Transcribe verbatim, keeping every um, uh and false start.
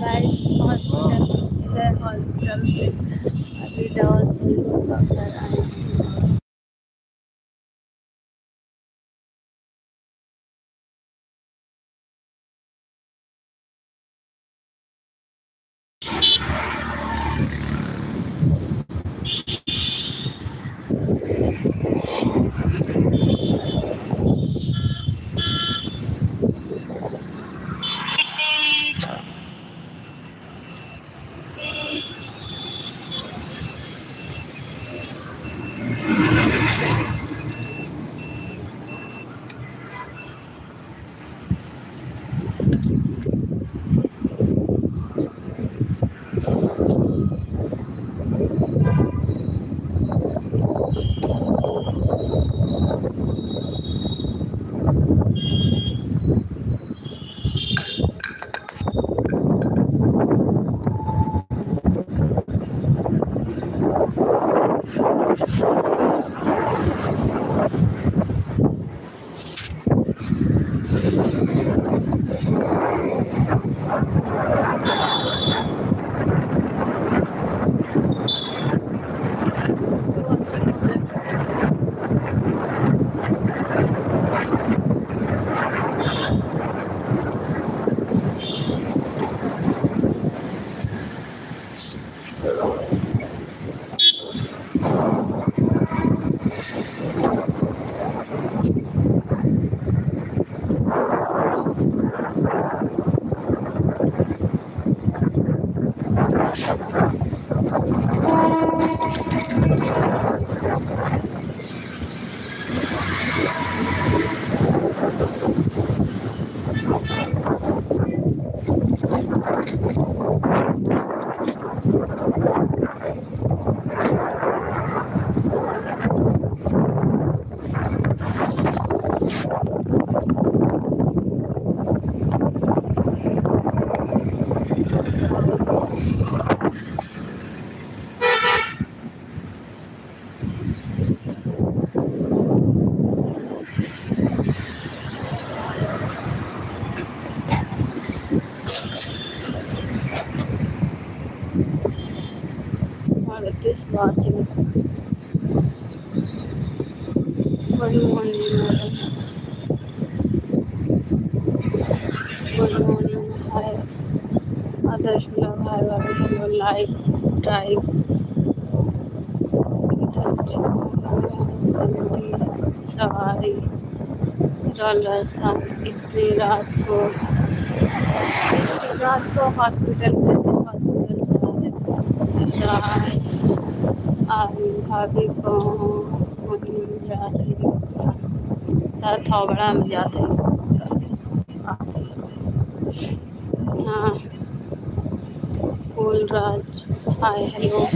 गाइस, हॉस्पिटल गए, हॉस्पिटल से अभी दवा सुई होगा, घर आए। This watching. Good morning, madam. Good morning, hi. आदर्श vlog, hi भाभी, हम लोग live drive किधर चलती सवारी रॉयल राजस्थान। इतनी रात को, इतनी रात को हॉस्पिटल गए थे, हॉस्पिटल से आ रहे थे। राय, आ, भाभी को वहीं जा रही हूँ। थोबड़ा में जाते हैं। हाँ, कुल राज, हाय, हेलो।